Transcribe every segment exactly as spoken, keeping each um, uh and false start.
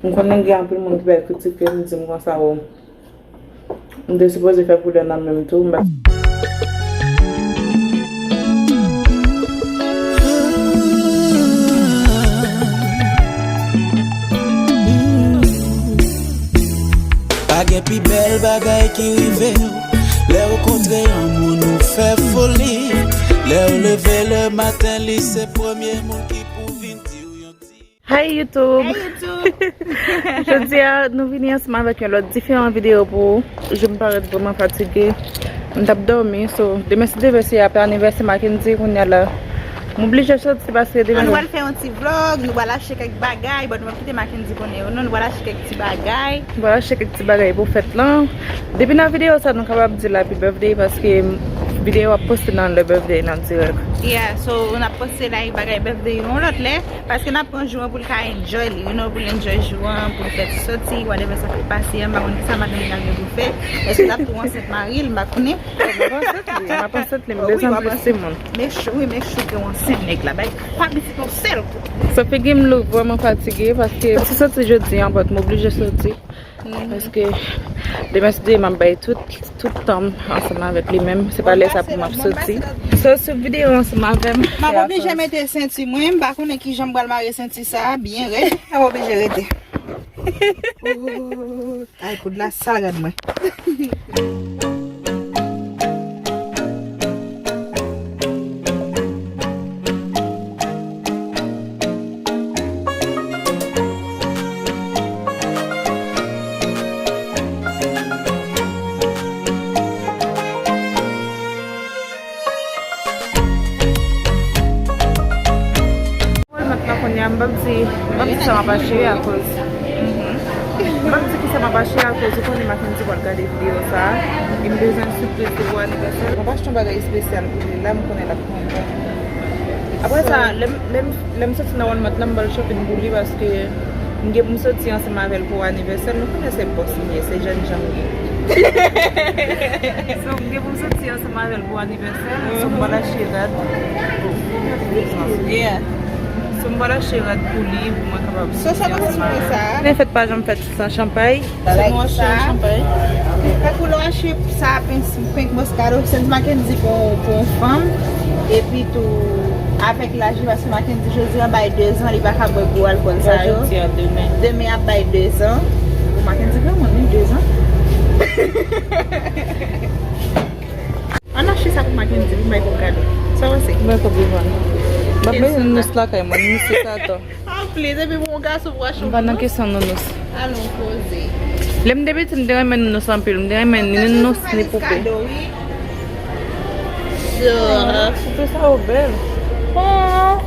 M konnen gen anpil moun ki pral kritike m, di m konsa, o, m te sipoze fè koulè nan men m tou, m pa. Pa gen pi bèl bagay ki rive w. Lè w kontre yon moun ou fè foli. Lè w leve le maten li se premye moun ki pou vin di w yon ti. Hi YouTube! Hey YouTube! Jodi a, nou vini ansanm avèk yon lòt diferan videyo pou ou. Je m parèt vrèman fatige. M t ap dòmi, so demen si Dye vle se apre anivèsè Mackendy kounye a la. M oblije soti paske Bon, nou demen. pral fè yon ti vlog, nou pral achte kèk bagay, bon, nou pap kite Mackendy konnen yo, non, nou pral achte kèk ti bagay. Vwala, achte kèk ti bagay pou fèt lan. Depi nan videyo sa, nou kapab di l happy birthday paske videyo ap poste nan lè birthday nan dirèk. Yeah, so n ap poste like bagay birthday yon lòt lè, paske n ap pran jou an pou l ka enjoy li, you know, pou l enjoy jou an, pou l fè ti soti, whatever sa k pase an, m pa konn kisa madanm li la gen pou l fè. Èske l ap tou ansent mari l, m pa konnen. M ap ansent li, m ap ansent li, m bezwen plis timoun. Make sure, wi, make sure ke w ansent nèg la, bay pa pitit yon sèl kou. So figi m look vrèman fatige paske m soti jodi an, but m oblije soti. Paske demen si Dye m ap bay tout, tout tan m ansanm avèk li menm. Se pa lè sa pou m ap soti. So sou videyo ansanm avè m. M ap oblije mete senti mwen, m pa konnen kijan m pral mare senti sa a byen rèd. M ap oblije rete. Ay, koud la sal rad mwen. Wòlmart la kounye a, m p ap di, m p ap di sa m ap achte akoz. M p ap di kisa m ap achte akoz ou konnen Mackendy pral gade videyo sa a. E m bezwen sipriz li pou anivèsè l. M ap achte yon bagay espesyal pou li la, m konnen l ap kontan. Apre sa, lè m, lè m, lè m soti nan Walmart la, m ba l shopping pou li paske m gen pou m soti ansanm avè l pou anivèsè l. Nou konnen se bòs m ye, se jènjan m ye. So, m gen pou m soti ansanm avè l pou anivèsè l. So, m ba l achte rad. Yeah. So, m ba l achte rad pou li, pou mwen kapab soti ansanm avè l. Sa. Men fèt pa janm fèt san chanpay. Se mwen achte yon chanpay. Tankou lè w achte sa, penk, penk Moscato, Saint Mackenzie pou, pou yon fanm. Epi tou, avèk laj li, paske Mackenzie jodi a bay dezan, li pa ka bwè gwo alkòl sa yo. Jodi a, demen. Demen ap bay dezan. Bon, Mackenzie granmoun, wi, dezan. Ann achte sa pou Mackenzie, pou bay kòb kado. Sa w panse? Bay kòb li vann. M ap mete nounours lakay mwen, nounours se Satan. Anplis, epi pou yon gason pou achte M pa nan kesyon nounours. Alon koze. Lè m te piti, m te renmen nounours anpil. M te renmen ni nounours, ni poupe. Kado, wi. So, Poupe sa yo bèl. oh,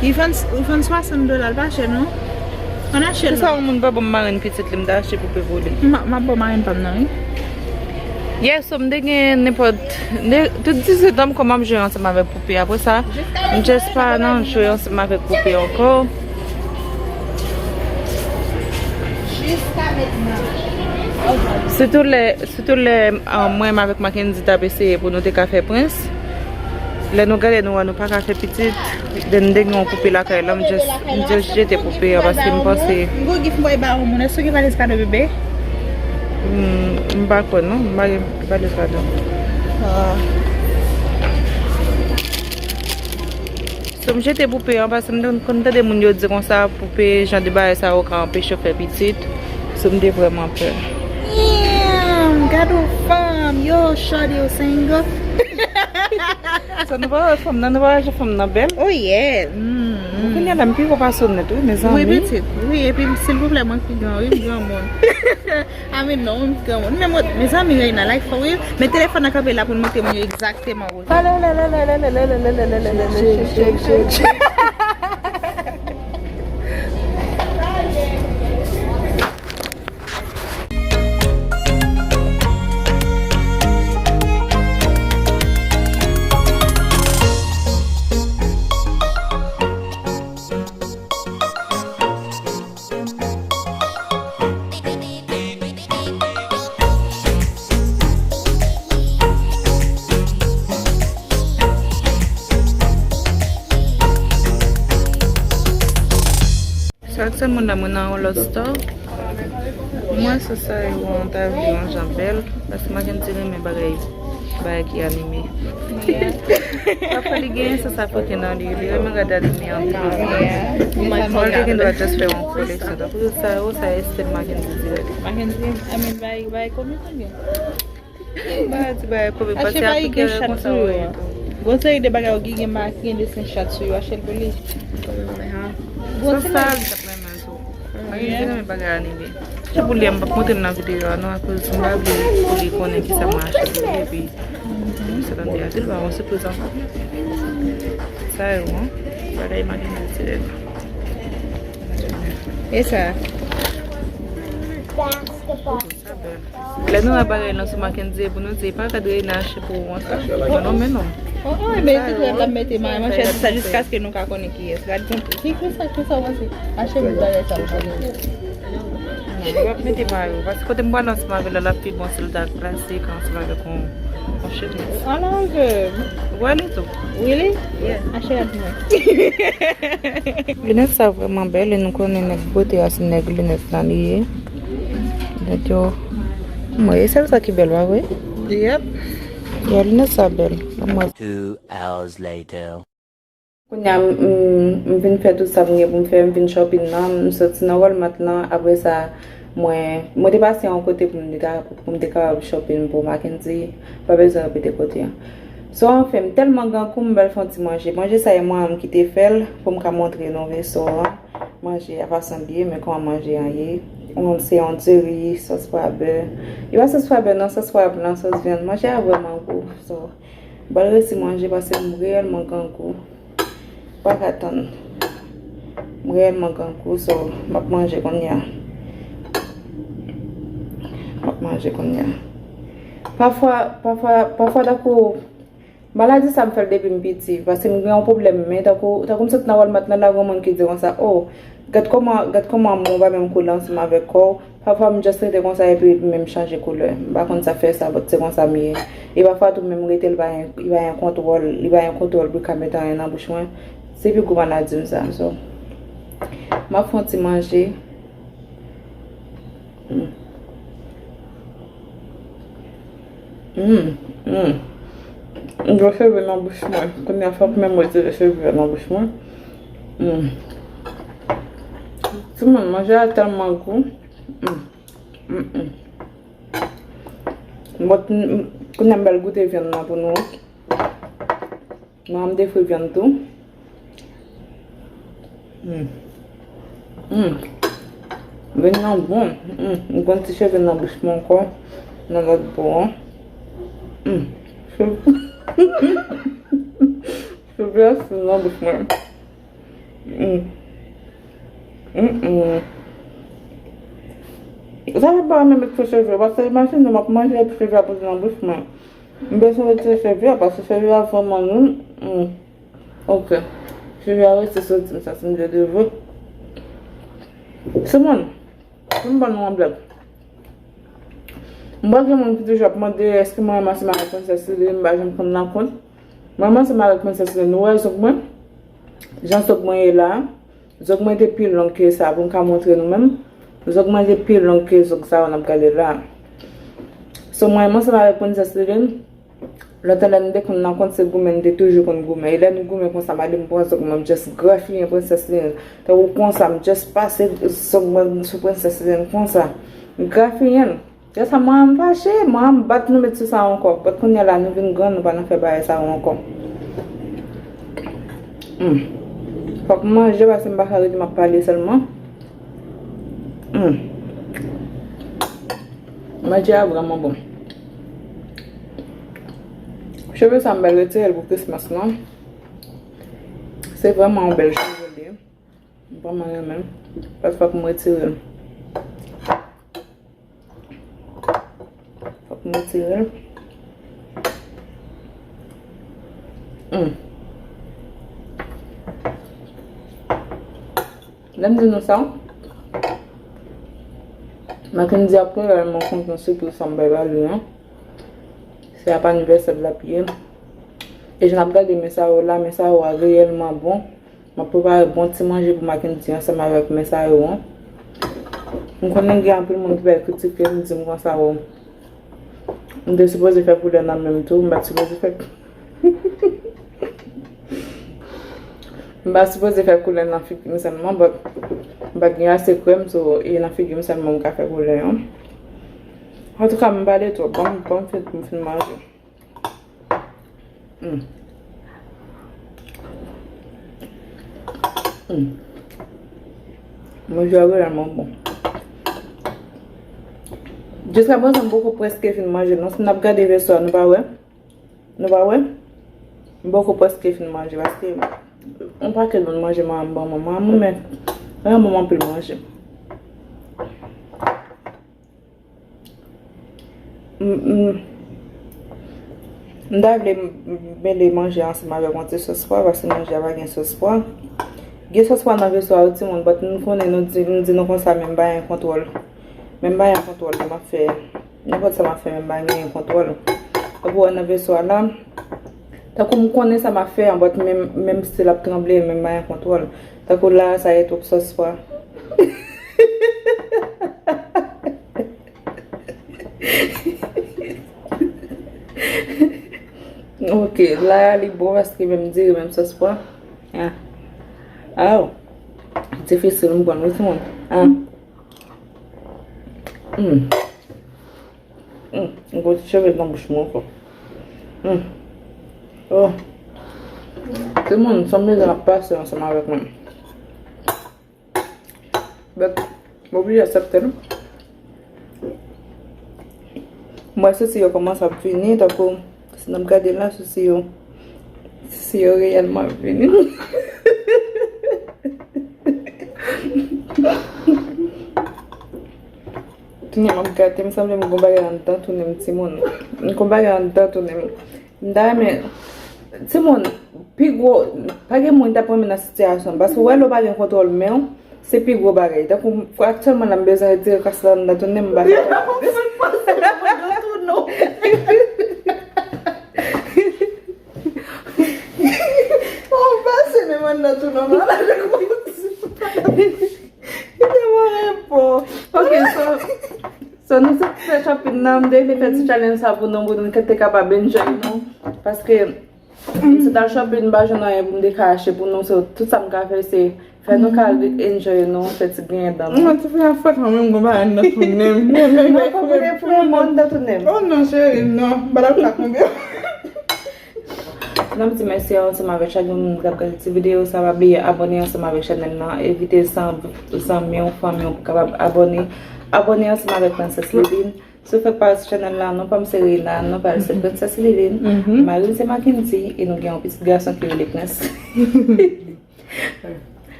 li vann, li vann swasant dola, l pa chè, non? Ann achte l. Pou sa yon moun pa ban m marenn pitit li, m ta achte poupe pou li. M a, m ap ba w marenn pa m nan, wi. Yes, so m te gen nenpòt, de, tout dizuit an m kòman ap jwe ansanm avèk poupe. Apre sa, m just pa nan jwe ansanm avèk poupe ankò. Jiska mentnan. Sitou lè, sitou lè ah, mwen menm avèk Mackendy t ap eseye pou nou te ka fè prens. Lè nou gade nou wè nou pa ka fè pitit, then m te gen yon poupe lakay la, m just, m just jete poupe a paske m panse. M gon gif mwen ba yon moun, èske w gen valiz kado bebe? Hmm, m pa kwè non, m pa gen valiz kado. So m jete poupe an paske m te konn tande moun yo di konsa poupe jan de bagay sa yo ka anpeche w fè pitit. So m te vrèman pè. Damn, gade yon fanm, yo, shorty, yo, single. So nou pa wè fanm nan, nou pa wè jan fanm nan bèl? Oh yeah. Mm, mm. Kounye a la m pi gwo pase w nèt wi, mezanmi. Wi, pitit. Wi, epi silvouplè, mwen ki gran, wi, m granmoun. A men non, mwen ki granmoun. Men mwen, mezanmi, Reina, like for real. Men telefòn nan kanpe la pou l montre mwen egzakteman. Moun nan, mwen nan yon lòt store. Mwen, se sa yo an ta vle yon jan bèl. Paske Mackendy renmen bagay, bagay ki anime. Papa li genyen sa, sa fote nan li. Li renmen gade anime anpil. Mwen, li gen dwa just fè yon koleksyon. Tankou sa yo, sa estèl Mackendy dirèk. Mackendy, I mean, bay, bay komik ou byen? Ba, ti bagay komik, paske Afriken konsa yo ye tou. Gon seri de bagay ou gen, gen ma-, gen desen chat sou yo, achte l pou li. Sa, sa, li t ap renmen tou. Mwen gen renmen bagay anime. Se pou li, m p ap montre l nan videyo a non, akoz m pa vle pou li konnen kisa mwen achte pou li, epi se tande a di l ba mwen sipriz ankò. Sa yo, hein? Bagay Mackendy dirèk. E sa? Sa bèl. Lè nou wè bagay lan sou Mackendy pou nou di, pa gad Reina achte pou ou an sa. Mwen non, men non. Oh, oh, men se tou l ap mete manchèt sa jiskaske nou ka konnen kiyès. Gad konpli. Ki, ki sa, ki sa w panse? Achte m bagay sa ou pa gen. Non, li p ap mete mayo. Paske kote m pral ansanm avè l la, l ap pi bon si l ta klasik ansanm avèk yon, yon chemiz. Ala ke. Ou wè li tou. Really? Yeah. Achte l pou mwen. Linèt sa vrèman bèl e nou konnen nèg bote a se nèg linèt lan li ye. Nèg yo. Mwen, e sèl sa ki bèl, pa vre? Yep. Yo, linèt sa bèl. Ban mwen. Two hours later. Kounye a, m, m, m vin fè tout sa m gen pou m fè, m vin shopping nan, m soti nan Walmart lan, apre sa, mwen, mwen te pase yon kote pou m te ka, pou m te kapab shopping pou Mackendy, pa bezwen repete kote an. So, anfen, m tèlman grangou, m bal fè yon ti manje. Manje sa, e mwen menm ki te fè l, pou m ka montre nou reso an. Manje a fason l ye, men kòman manje an ye. Yon, se yon diri, sòs pwa bè. E pa sòs pwa bè, non, sòs pwa blan, sòs vyann. Manje a vrèman gou. So, m bal resi manje paske m reyèlman grangou. Pa ka tann. M reyèlman grangou, so, m ap manje kounye a. M ap manje kounye a. Pafwa, pafwa, pafwa, tankou, maladi sa m fè l depi m piti, paske m gen yon pwoblèm, men tankou, tankou m sot nan Walmart nan la, gen moun ki di konsa, "Oh, gad kòman, gad kòman men w pa menm koulè ansanm avèk kò w." Pafwa m just rete konsa epi men m chanje koulè. M pa konn sa fè sa, but se konsa m ye. E pafwa tou menm rete l pa gen, li pa gen kontwòl, li pa gen kontwòl pou l ka mete anyen nan bouch mwen. Se pi gwo maladi m sa, so. M ap fè yon ti manje. Mm. Mm, mm. M dwe cheve nan bouch mwen. Kounye a fòk menm retire cheve a nan bouch mwen. Mm. Timoun, manje a tèlman gou. Mm. Mm, mm. Bon, m, m, kounye a m bal goute vyann nan pou nou. Mwen, m te fri vyann tou. Mm. Mm. Vyann nan bon. Mm. M konn ti cheve nan bouch mwen ankò. Nan lòt bò an. Mm. Cheve, cheve a fin nan bouch mwen. Mm. Mm, mm. Sa fè pa renmen met fo cheve, paske imajine m ap manje epi cheve a poze nan bouch mwen. M bezwen retire cheve a, paske cheve a vrèman lou. Mm. Ok. Cheve a rete soti m, sa se m de devwe. Timoun, pou m ban nou yon blag. M wè gen moun ki toujou ap mande, èske mwen menm ansanm avèk Prensès Liline, m pa janm konn nan kont. Mwen menm ansanm avèk Prensès Liline, nou wè zòk mwen? Jan zòk mwen ye la, zòk mwen te pi long ke sa, pou m ka montre nou menm. Zòk mwen te pi long ke zòk sa yo n ap gade la. So, mwen menm ansanm avèk Prensès Liline, lontan lè nou te konn nan kont se goumen, nou te toujou konn goumen. E lè nou goumen konsa, m ale m pran zòk mwen, m just grafiyen Prensès Liline. Tankou konsa, m just pase zòk mwen sou Prensès Liline konsa. M grafiyen l. Lè sa, manman m fache, manman m bat nou met sou sa ankò. But kounye a la, nou vin grann, nou pa nan fè bagay sa yo ankò. Hmm. Fòk m manje, paske m pa ka rete m ap pale sèlman. Hmm. Manje a vrèman bon. Cheve sa, m bal retire l pou Christmas lan. Se vrèman yon bèl cheve li ye. M vrèman renmen l. But fòk m retire l. Fòk m retire l. Hmm. Lè m di nou sa, Mackendy ap reyèlman kontan sipriz sa m bay ba li an. Se ap anivèsè l l ap ye. E jan n ap gade men sa yo la, men sa yo a reyèlman bon. M ap prepare bon ti manje pou Mackendy ansanm avèk men sa yo an. M konnen gen anpil moun ki pral kritike m, di m konsa, o, m te sipoze fè poulè nan menm tou, m pa t sipoze fè. M pa t sipoze fè koulè nan figi m sèlman, but m pa t gen ase krèm, so e nan figi m sèlman m ka fè koulè an. Antouka, m pale twòp, ban m, ban m fin, m fin manje. Mm. Mm. Manje a vrèman bon. Jiska prezan, m poko prèske fin manje, non. Si n ap gade vèso a, nou pa wè? Nou pa wè? M poko prèske fin manje, paske yon pakèt moun manje manman m ban mwen. Manman m renmen, renmen anpil manje. M, m, m ta vle m, m mele manje ansanm avèk yon ti sòs pwa, paske manje a pa gen sòs pwa. Gen sòs pwa nan vèso a, wi, timoun, but nou konnen, nou di, m di nou konsa, men m pa gen kontwòl. Men m pa gen kontwòl, m ap fè, nenpòt sa m ap fè, men m pa gen kontwòl. Epi wè nan vèso a la, tankou m konnen sa m ap fè an, but men, men m still ap tranble, men m pa gen kontwòl. Tankou la, sa e twòp sòs pwa. Ok, la li bon paske menm diri, menm sòs pwa. Ah. Aw. Difisil m pran wi timoun. Ah. Mm. Mm. M gwo ti cheve nan bouch mwen ankò. Mm. Oh. Timoun, sanble m ap pase ansanm avèk mwen. But, m oblije aksepte l. M wè sousi yo kòmanse ap vini, tankou, si n ap gade la, sousi yo, sousi yo reyèlman ap vini. Tounen m ap gade, m sanble m gon bagay anndan tounen m, timoun. M gon bagay anndan tounen m. M ta renmen, timoun, pi gwo, pa gen moun ki t ap renmen nan sitiyasyon, paske w wè lè w pa gen kontwòl men w, se pi gwo bagay. Tankou, aktyèlman la, m bezwen retire kras la anndan tounen m, m pa ka. Ou pase menm anndan tounen w, malad. Kite mwen repo. Ok, so, so nou sot fè shopping nan, m te vle fè ti challenge sa pou nou, pou nou te kapab enjoy nou. Paske, m sot al shopping, m pa jwenn anyen pou m te ka achte pou nou, so, tout sa m ka fè, se fè nou ka enjoy nou, fè ti griyen dan nou. Mwen, ti fè afè kanmenm, gon bagay anndan tounen m. Non, pa konnen fre moun anndan tounen m. Oh non, cheri, non. M pa dakò ak nou. N ap di mèsi ansanm avèk chak yon moun k ap gade ti videyo sa. Pa bliye abòne ansanm avèk chanèl lan. Envite zanmi w, fanmi w pou kapab abòne. Abòne ansanm avèk Princess Liline. Si w fèk pa sou chanèl la, non pa m se Rina, non pa l se Princess Liline. Mari m se Mackendy, e nou gen yon pitit gason ki rele Prince.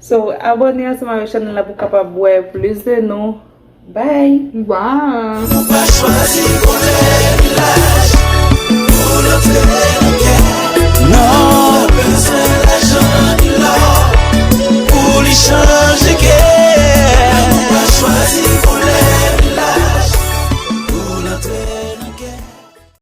So, abòne ansanm avèk chanèl la pou w kapab wè plis de nou. Bye! Bye! Ou pa chwazi bonè,